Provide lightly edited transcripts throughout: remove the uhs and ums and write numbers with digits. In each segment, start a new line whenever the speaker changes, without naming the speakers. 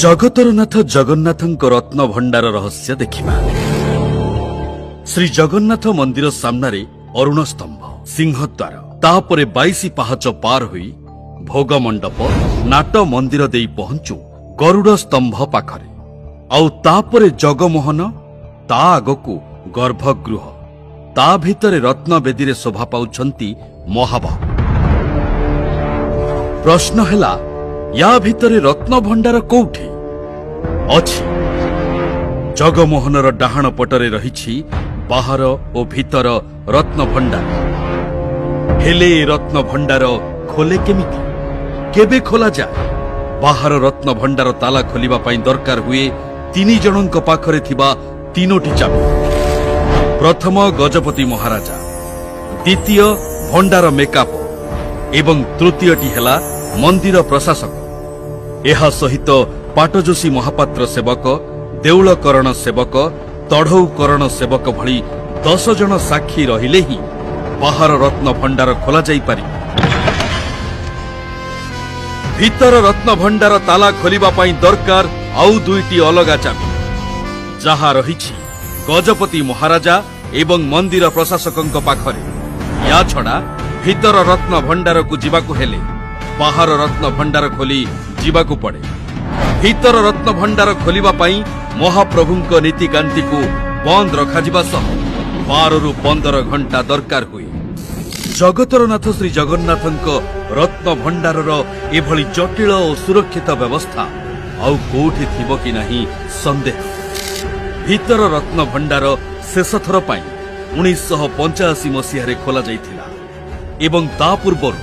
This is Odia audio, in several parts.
ଜଗତର ନାଥ ଜଗନ୍ନାଥଙ୍କ ରତ୍ନ ଭଣ୍ଡାର ରହସ୍ୟ ଦେଖିବା। ଶ୍ରୀ ଜଗନ୍ନାଥ ମନ୍ଦିର ସାମ୍ନାରେ ଅରୁଣ ସ୍ତମ୍ଭ, ସିଂହଦ୍ୱାର, ତାପରେ 22 ପାହାଚ ପାର ହୋଇ ଭୋଗ ମଣ୍ଡପ, ନାଟ ମନ୍ଦିର ଦେଇ ପହଞ୍ଚୁ ଗରୁଡ଼ ସ୍ତମ୍ଭ ପାଖରେ। ଆଉ ତାପରେ ଜଗମୋହନ, ତା ଆଗକୁ ଗର୍ଭଗୃହ, ତା ଭିତରେ ରତ୍ନବେଦୀରେ ଶୋଭା ପାଉଛନ୍ତି ମହାବାହୁ। ପ୍ରଶ୍ନ ହେଲା, ୟା ଭିତରେ ରତ୍ନଭଣ୍ଡାର କୋଉଠି ଅଛି? ଜଗମୋହନର ଡାହାଣ ପଟରେ ରହିଛି ବାହାର ଓ ଭିତର ରତ୍ନଭଣ୍ଡାର। ହେଲେ ଏ ରତ୍ନଭଣ୍ଡାର ଖୋଲେ କେମିତି? କେବେ ଖୋଲାଯାଏ? ବାହାର ରତ୍ନଭଣ୍ଡାର ତାଲା ଖୋଲିବା ପାଇଁ ଦରକାର ହୁଏ ତିନି ଜଣଙ୍କ ପାଖରେ ଥିବା ତିନୋଟି ଚାବି। ପ୍ରଥମ ଗଜପତି ମହାରାଜା, ଦ୍ୱିତୀୟ ଭଣ୍ଡାର ମେକାପ ଏବଂ ତୃତୀୟଟି ହେଲା ମନ୍ଦିର ପ୍ରଶାସକ। ଏହା ସହିତ ପାଟଯୋଶୀ ମହାପାତ୍ର ସେବକ, ଦେଉଳକରଣ ସେବକ, ତଢ଼ଉକରଣ ସେବକ ଭଳି 10 ଜଣ ସାକ୍ଷୀ ରହିଲେ ହିଁ ବାହାର ରତ୍ନ ଭଣ୍ଡାର ଖୋଲାଯାଇପାରିବ। ଭିତର ରତ୍ନଭଣ୍ଡାର ତାଲା ଖୋଲିବା ପାଇଁ ଦରକାର ଆଉ ଦୁଇଟି ଅଲଗା ଚାବି, ଯାହା ରହିଛି ଗଜପତି ମହାରାଜା ଏବଂ ମନ୍ଦିର ପ୍ରଶାସକଙ୍କ ପାଖରେ। ୟା ଛଡ଼ା ଭିତର ରତ୍ନ ଭଣ୍ଡାରକୁ ଯିବାକୁ ହେଲେ ବାହାର ରତ୍ନ ଭଣ୍ଡାର ଖୋଲି ଯିବାକୁ ପଡ଼େ। ଭିତର ରତ୍ନ ଭଣ୍ଡାର ଖୋଲିବା ପାଇଁ ମହାପ୍ରଭୁଙ୍କ ନୀତିକାନ୍ତିକୁ ବନ୍ଦ ରଖାଯିବା ସହ 12ରୁ 15 ଘଣ୍ଟା ଦରକାର ହୁଏ। ଜଗତର ନାଥ ଶ୍ରୀ ଜଗନ୍ନାଥଙ୍କ ରତ୍ନ ଭଣ୍ଡାରର ଏଭଳି ଜଟିଳ ଓ ସୁରକ୍ଷିତ ବ୍ୟବସ୍ଥା ଆଉ କୋଉଠି ଥିବ କି ନାହିଁ ସନ୍ଦେହ। ଭିତର ରତ୍ନ ଭଣ୍ଡାର ଶେଷ ଥର ପାଇଁ 1985 ମସିହାରେ ଖୋଲାଯାଇଥିଲା ଏବଂ ତା ପୂର୍ବରୁ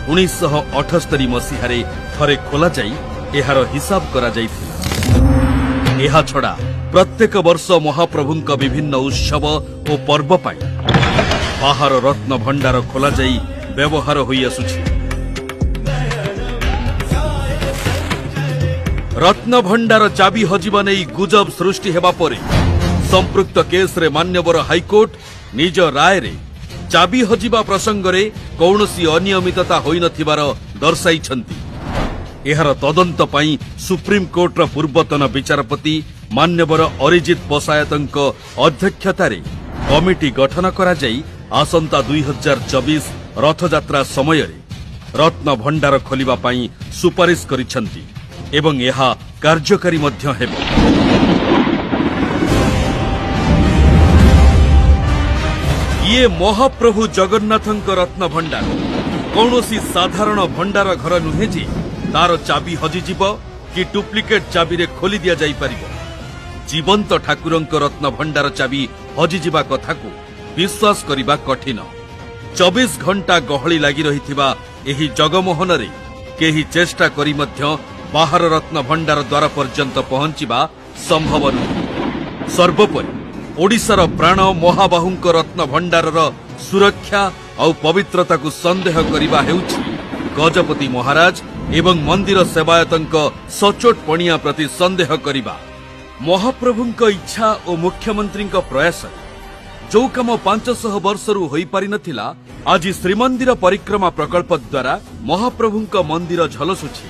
1978 ମସିହାରେ ଥରେ ଖୋଲାଯାଇ ଏହାର ହିସାବ କରାଯାଇଥିଲା। ଏହାଛଡ଼ା ପ୍ରତ୍ୟେକ ବର୍ଷ ମହାପ୍ରଭୁଙ୍କ ବିଭିନ୍ନ ଉତ୍ସବ ଓ ପର୍ବ ପାଇଁ ବାହାର ରତ୍ନ ଭଣ୍ଡାର ଖୋଲାଯାଇ ବ୍ୟବହାର ହୋଇଆସୁଛି। ରତ୍ନଭଣ୍ଡାର ଚାବି ହଜିବା ନେଇ ଗୁଜବ ସୃଷ୍ଟି ହେବା ପରେ ସମ୍ପୃକ୍ତ କେସ୍ରେ ମାନ୍ୟବର ହାଇକୋର୍ଟ ନିଜ ରାୟରେ ଚାବି ହଜିବା ପ୍ରସଙ୍ଗରେ କୌଣସି ଅନିୟମିତତା ହୋଇନଥିବାର ଦର୍ଶାଇଛନ୍ତି। ଏହାର ତଦନ୍ତ ପାଇଁ ସୁପ୍ରିମକୋର୍ଟର ପୂର୍ବତନ ବିଚାରପତି ମାନ୍ୟବର ଅରିଜିତ ପଶାୟତଙ୍କ ଅଧ୍ୟକ୍ଷତାରେ କମିଟି ଗଠନ କରାଯାଇ ଆସନ୍ତା 2024 ରଥଯାତ୍ରା ସମୟରେ ରତ୍ନଭଣ୍ଡାର ଖୋଲିବା ପାଇଁ ସୁପାରିଶ କରିଛନ୍ତି ଏବଂ ଏହା କାର୍ଯ୍ୟକାରୀ ମଧ୍ୟ ହେବ। ଇଏ ମହାପ୍ରଭୁ ଜଗନ୍ନାଥଙ୍କ ରତ୍ନଭଣ୍ଡାର। କୌଣସି ସାଧାରଣ ଭଣ୍ଡାର ଘର ନୁହେଁ ଯେ ତାର ଚାବି ହଜିଯିବ କି ଡୁପ୍ଲିକେଟ୍ ଚାବିରେ ଖୋଲି ଦିଆଯାଇପାରିବ। ଜୀବନ୍ତ ଠାକୁରଙ୍କ ରତ୍ନଭଣ୍ଡାର ଚାବି ହଜିଯିବା କଥାକୁ ବିଶ୍ୱାସ କରିବା କଠିନ। 24 ଘଣ୍ଟା ଗହଳି ଲାଗି ରହିଥିବା ଏହି ଜଗମୋହନରେ କେହି ଚେଷ୍ଟା କରି ମଧ୍ୟ ବାହାର ରତ୍ନଭଣ୍ଡାର ଦ୍ୱାର ପର୍ଯ୍ୟନ୍ତ ପହଞ୍ଚିବା ସମ୍ଭବ ନୁହେଁ। ସର୍ବୋପରି ଓଡ଼ିଶାର ପ୍ରାଣ ମହାବାହୁଙ୍କ ରତ୍ନଭଣ୍ଡାରର ସୁରକ୍ଷା ଆଉ ପବିତ୍ରତାକୁ ସନ୍ଦେହ କରିବା ହେଉଛି ଗଜପତି ମହାରାଜ ଏବଂ ମନ୍ଦିର ସେବାୟତଙ୍କ ସଚୋଟ ପଣିଆ ପ୍ରତି ସନ୍ଦେହ କରିବା। ମହାପ୍ରଭୁଙ୍କ ଇଚ୍ଛା ଓ ମୁଖ୍ୟମନ୍ତ୍ରୀଙ୍କ ପ୍ରୟାସରେ ଯୋଉ କାମ 500 ବର୍ଷରୁ ହୋଇପାରିନଥିଲା, ଆଜି ଶ୍ରୀମନ୍ଦିର ପରିକ୍ରମା ପ୍ରକଳ୍ପ ଦ୍ୱାରା ମହାପ୍ରଭୁଙ୍କ ମନ୍ଦିର ଝଲସୁଛି।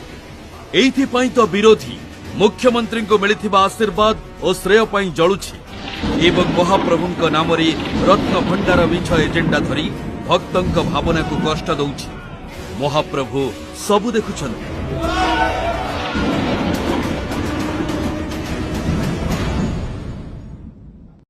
ଏଇଥିପାଇଁ ତ ବିରୋଧୀ ମୁଖ୍ୟମନ୍ତ୍ରୀଙ୍କୁ ମିଳିଥିବା ଆଶୀର୍ବାଦ ଓ ଶ୍ରେୟ ପାଇଁ ଜଳୁଛି ଏବଂ ମହାପ୍ରଭୁଙ୍କ ନାମରେ ରତ୍ନଭଣ୍ଡାର ମିଛ ଏଜେଣ୍ଡା ଧରି ଭକ୍ତଙ୍କ ଭାବନାକୁ କଷ୍ଟ ଦଉଛି। ମହାପ୍ରଭୁ ସବୁ ଦେଖୁଛନ୍ତି।